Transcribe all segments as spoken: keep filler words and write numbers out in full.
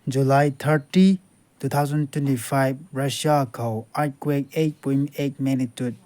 July thirty, two thousand twenty-five, Russia khou earthquake eight point eight magnitude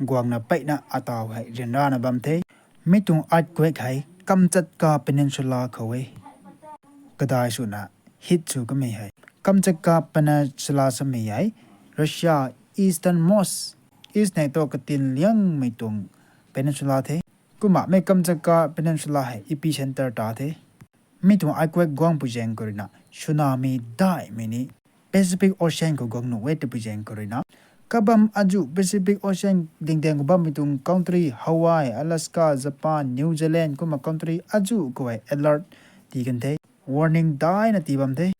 guangna peina ataw hei ryanrana bam the. Mi tuang earthquake hei Kamchatka Peninsula khou e. Kadai swna hit sw kamei hei Kamchatka Peninsula samei hei Russia easternmost, east nei tu katin liangmei tuang peninsula the. Kumna mi Kamchatka Peninsula hei epicenter ta the. Mi tuang earthquake guangpui zaeng khou ruina tsunami daihmei ni Pacific Ocean khou guang nuh e twpui zaeng khou ruina, kabam azuh Pacific Ocean dingdaeng khou bammei tuang country Hawaii, Alaska, Japan, New Zealand kumna country azuh khou hei alert tii kan the, warning daina tii bam the.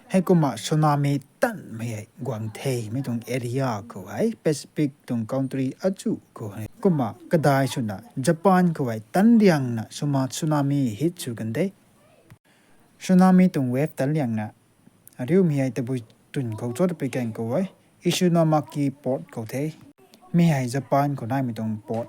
Heikumna tsunami tanmei hei guang the mi tuang area khou hei, Pacific tuang country azuh khou hei. Kumna kadai swna Japan khou hei tan liangna swna tsunami hit sw kan the. Tsunami tuang wave tan liangna ariumei hei tabui twn khou cho twpui gaeng khou e, Ishinomaki Port khou the. Mi hei Japan khou naimei tuang port.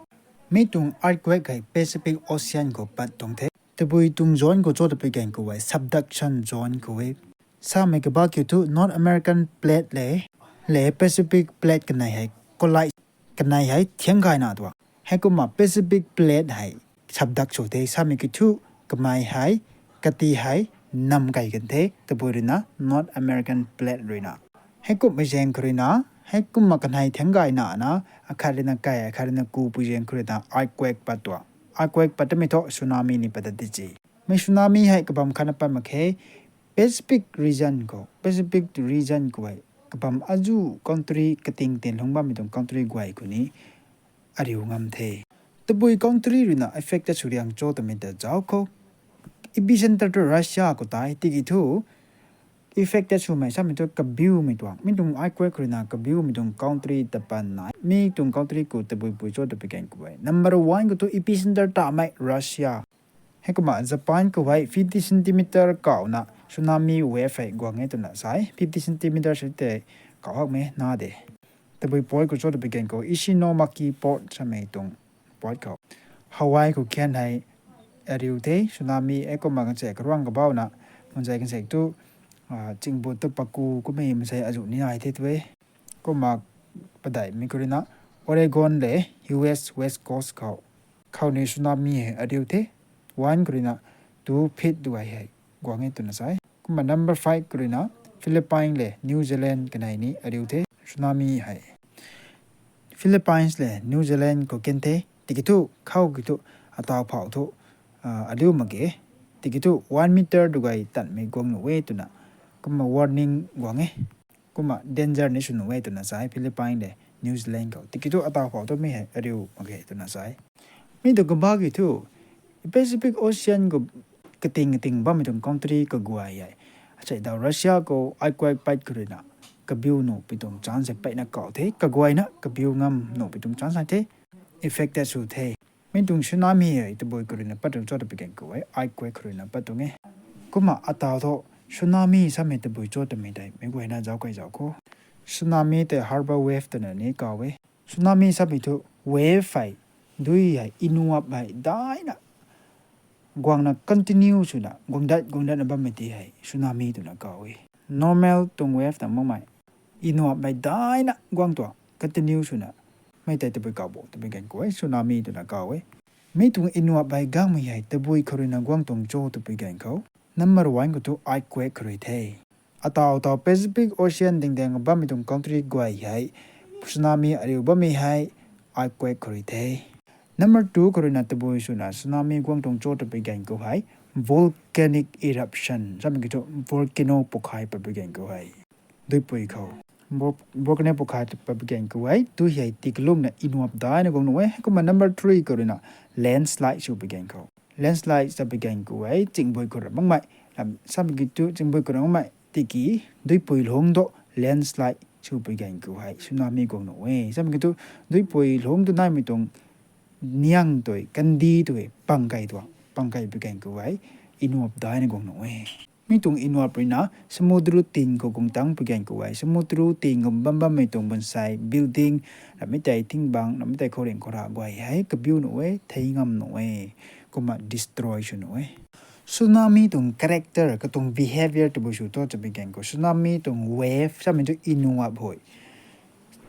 Mi tuang earthquake hei Pacific Ocean khou pat tuang the. Tabui tuang zone khou cho twpui gaeng khou e, subduction zone khou e. Samei kabah kiu thu North American Plate le, le Pacific Plate kanei hei collide, kanei hei thiang gayna tuang. Heikumna Pacific Plate hei subduct sw the, samei kiu thu kamei hei, kati hei, nam kei kan the, tabui ruina North American Plate ruina. Heikumhmei zaeng khou ruina, heikumna kanei thiang gayna na, akhat ruina kei, akhat ruina kupui zaeng khou ruina earthquake pat tuang. Earthquake pat tamei thu tsunami ni pat ta di ci. Mi tsunami hei kabam khatna pat mak khe, Pacific region khou, Pacific region khou hei kabam azuh country kating tin lungc bammei tuang country guay khou ni ariu ngam the. Tabui country ruina affected sw riang cho twmei ta zauc khou, epicenter tu Russia khou tei tiki thu affected swmei samei thu kabiumei tuang, mi tuang earthquake ruina kabiumei tuang country ta pan nai. Mi tuang country khou tabui pui cho twpui gaeng khou e, number one khou thu epicenter tamei Russia. Heikumna Japan khou hei fifty centimeter kauhna tsunami wave hei guang e twna sa e. Fifty centimeter sw tei kauh hakmei na de. Tabui port khou cho twpui gaeng khou Ishinomaki Port samei tuang port khou, Hawaii khou khian hei ariu the tsunami. Heikumna kanse karuang kabauna, mansei kanse tu, chingbu tu paku kummei mansei azuh ni nai the tu e. Kumna padeihmei khou ruina Oregon le U S West Coast khou, khou ni tsunami hei ariu the. One khou ruina two feet duay hei guang e twna sa e. Kumna number five khou ruina Philippines le New Zealand kanei ni ariu the tsunami hei. Philippines le New Zealand khou kan the, tiki thu khou ki thu ataw phau thu aliu mak ge, tiki thu one meter duay tanmei guang nuh e twna, kumna warning guang e. Kumna danger ni sw nuh e twna sa e Philippines le New Zealand khou, tiki thu ataw phau thu mi hei ariu mak ge twna sa e. Mi tu kabah ki thu Pacific Ocean khou kating kating bammei tuang country kaguay hei, asei daw Russia khou earthquake pat khou ruina kabiu nuh pi tuang chance hei peyna kauh the, kaguayna kabiu ngam nuh pi tuang chance hei the, affected sw the. Mi tuang tsunami hei tabui khou ruina pat tuang cho twpui gaeng khou e, earthquake khou ruina pat tuang e. Kumna ataw thu tsunami samei tabui cho twmei tei meic guayna zauc kai zauc khou, tsunami tei harbor wave twna ni kauh e. Tsunami samei thu wave hei, dui hei, inuap hei daina guangna continue swna guang dat guang datna bammei ti hei tsunami twna kauh e. Normal tuang wave ta makmei, inuapmei daina guang tuang continue swna, mei tei tabui kauh bo twpui gaeng khou e, tsunami twna kauh e. Mi tuang inuap hei gangmei hei tabui khou ruina guang tuang cho twpui gaeng khou, number one khou thu earthquake khou rui the. Ataw taw Pacific Ocean dingdaeng bammei tuang country guay hei tsunami ariu bammei hei earthquake khou rui the. Number two khou ruina tabui swna tsunami guang tuang cho twpui gaeng khou hei volcanic eruption samei ki thu volcano pukhai patpui gaeng khou hei, duipui khou, volcano pukhai patpui gaeng khou hei dui hei tiklungna inuap daina guang nuh e. Heikumna number three khou ruina landslide swpui gaeng khou, landslide swpui gaeng khou hei chingbui khou ra makmei, samei ki thu chingbui khou ra makmei tiki duipui lungc tu landslide swpui gaeng khou hei tsunami guang nuh e. Samei ki thu duipui lungc tu naimei tuang niang tui kandi tui pang kai tuang, pang kaipui gaeng khou hei inuap daina guang nuh e. Mi tuang inuap ruina samudra ting khou guang tangpui gaeng khou hei samudra ting khou bam bammei tuang bansei building, ramei tei thingbang, ramei tei khouringh khoura guay hei kabiu nuh e, thei ngam nuh e, kumna destroy sw nuh e. Tsunami tuang character, katuang behavior tabui sw thu twpui gan khou, tsunami tuang wave samei thu inuap hui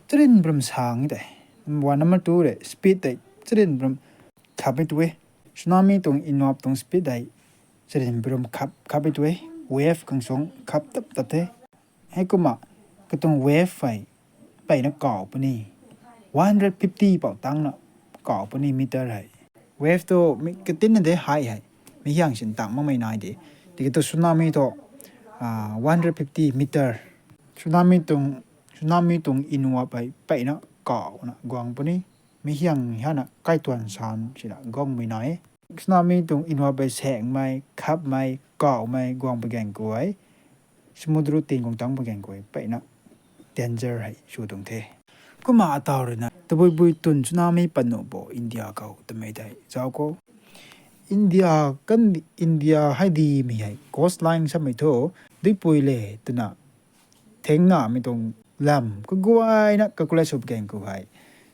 charin brum sang e tei. Number one, number two de, speed tei charin brum khap e tu e. Tsunami tuang inuap tuang speed tei charin brum khap khap e tu e. Wave khang suang khap tap tap the. Heikumna katuang wave hei mpeyna kaw puni, one hundred fifty pou tangna kaw puni meter hei. Wave tu mi katinna de hei hei, mi hiang sin tang makmei nai de. Tiki tu tsunami thu, ah, one hundred fifty meter. Tsunami tuang, tsunami tuang inuap hei mpeyna kawna guang puni. Mi hiang hana kaituan san sina guangmei nai e. Tsunami tuang inuap hei saengmei, khapmei, kawmei guang pui gan khou hei, samudra tin guang tang pui gan khou hei mpeyna danger hei sw tuang the. Kumna ataw ruina tabui bui tun tsunami pat nuh bo India khou twmei tei zauc khou. India kan, India hei dimei hei coastline samei thu duipui le twna thengnamei tuang lam kaguayna calculate sw pui gan khou hei,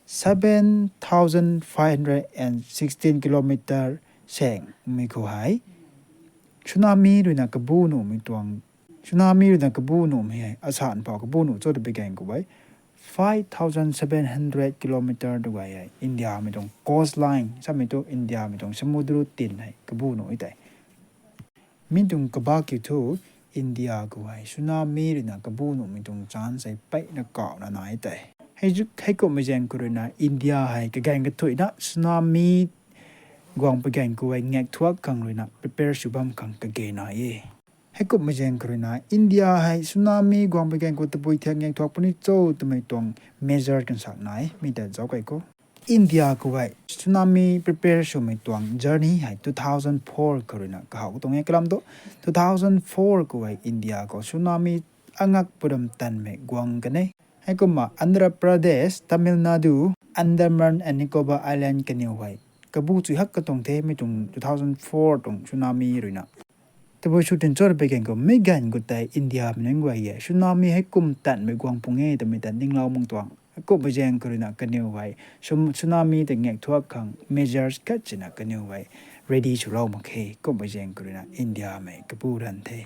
seven thousand five hundred and sixteen kilometer saengmei khou hei tsunami ruina kabu nuhmei tuang, tsunami ruina kabu nuhmei hei asan phou kabu nuh cho twpui gan khou hei, five thousand seven hundred kilometer tu gay hei Indiamei tuang coastline samei thu Indiamei tuang samudra tin hei kabu nuh e tei. Mi tuang kabak kiu thu India khou hei tsunami ruina kabu nuhmei tuang chance hei mpeyna kawna nai tei. Hei, heikumhmei zaeng khou ruina India hei kaganv kathuina tsunami guang pui gan khou hei ngaekthuak khang ruina prepare sw bam khang kage nai e. Heikumhmei zaeng khou ruina India hei tsunami guang pui gan khou tabui thiak ngaekthuak puni cho twmei tuang measure kansak nai, mi ta zauc kei khou. India khou hei tsunami prepare swmei tuang journey hei two thousand four khou ruina kahaw tuang e kalam tu. Two thousand four khou hei India khou tsunami angak puram tanmei guang kan e. Heikumna Andhra Pradesh, Tamil Nadu, Andaman and Nicobar Island kaniw hei kabu chui hak katuang the mi tuang two thousand four tuang tsunami ruina. Tabui sw tin cho twpui gan khou mi ganv khou tei Indiamei nunc guay e tsunami hei kum tanmei guang pung e twmei ta ninglou mak tuang. Kumhmei zaeng khou ruina kaniw hei tsunami ta ngaekthuak khang measures khat sina kaniw hei ready swlou mak khe. Kumhmei zaeng khou ruina Indiamei kabu ranv the.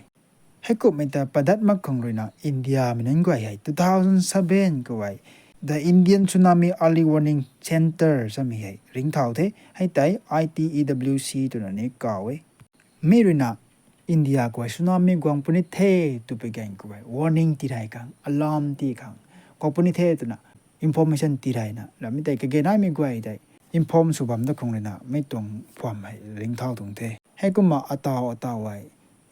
Heikumhmei ta padat mak khang ruina Indiamei nunc guay hei two thousand seven khou hei the Indian Tsunami Early Warning Center samei hei ringcthau the. Hei tei I T E W C twna ni kaw e. Mi ruina India khou hei tsunami guang puni the twpui gan khou hei warning tirei khang, alarm ti khang, guang puni the twna information tireina ramei tei kage naimei guay tei inform sw bam da khang ruina mi tuang phuam hei ringcthau tuang the. Heikumna ataw ataw hei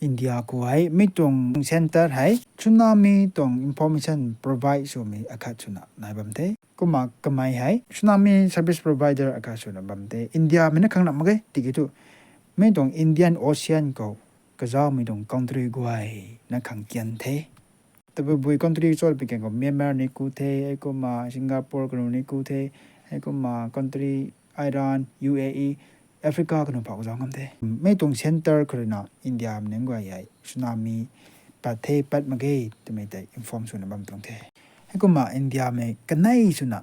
India khou hei mi tuang center hei tsunami tuang information provide swmei akhat swna nai bam the. Kumna kamei hei tsunami service provider akhat swna bam the. Indiamei na khang na mak ge tiki thu mi tuang Indian Ocean khou kazauhmei tuang country guay na khang kian the. Tabui bui country cho twpui gan khou Myanmar ni ku the, heikumna Singapore kanu ni ku the, heikumna country Iran, U A E, Africa kanu phau kazauh ngam the. Mi tuang center khou ruina Indiamei nunc guay hei tsunami pat the pat mak ge twmei tei inform swna bam tuang the. Heikumna Indiamei kanei swna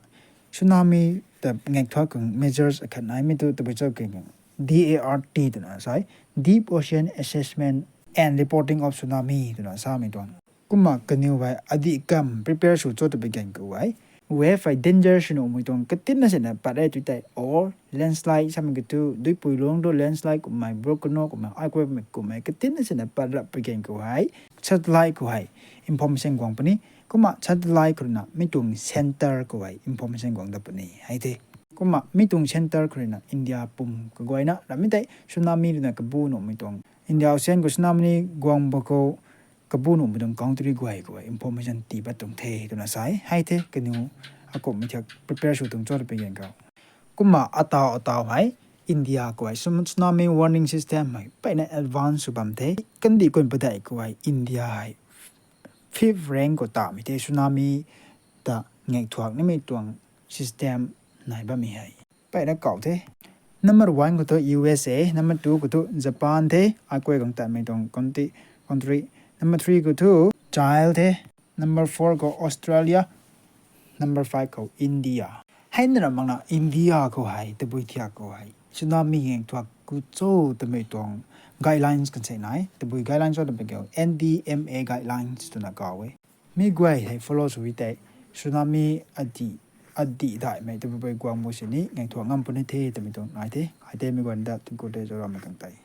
tsunami ta ngaekthuak khang measures akhat naimei tu tabui cho twpui gan D A R T twna sa e, Deep Ocean Assessment and Reporting of Tsunami twna samei tuang. Kumna kaniw hei adih kam prepare sw cho twpui gan khou hei wave hei danger sw nuhmei tuang katinna sina pat re tui tei or landslide samei khou thu duipui luang tu landslide kummei, volcano kummei, earthquake mei kummei katinna sina pat rap pui gan khou hei satellite khou hei information guang puni. Kumna satellite khou ruina mi tuang center khou hei information guang dat puni hei the. Kumna mi tuang center khou ruina India pum kaguayna ramei tei tsunami ruina kabu nuhmei tuang India Ocean khou tsunami guang ba khou kabu nuhmei tuang country guay khou hei information tii pat tuang the twna sa e. Hei the kaniw akumhmei thiak prepare sw tuang cho twpui gan khou. Kumna ataw ataw hei India khou hei tsun- tsunami warning system hei mpeyna advance sw bam the. Kandih kun padeih khou hei India hei fifth rank khou tamei the tsunami ta ngaekthuak nimei tuang system nai bammei hei mpeyna kaw the. Number one khou thu U S A, number two khou thu Japan the, earthquake guang tatmei tuang country, country. Number three khou thu Chile the, number four khou Australia, number five khou India. Hei na ra makna India khou hei tabui thiak khou hei tsunami ngaekthuak lu cho twmei tuang guidelines kan se nai. Tabui guidelines cho twmei kiu N D M A guidelines twna kaw e. Mi guay hei follow sw e tei tsunami adih, adih daihmei tabui guang mu sini ngang thuak ngam puni the twmei tuang nai the. Hei tei mi guay ta thank you de cho ramei kang tei.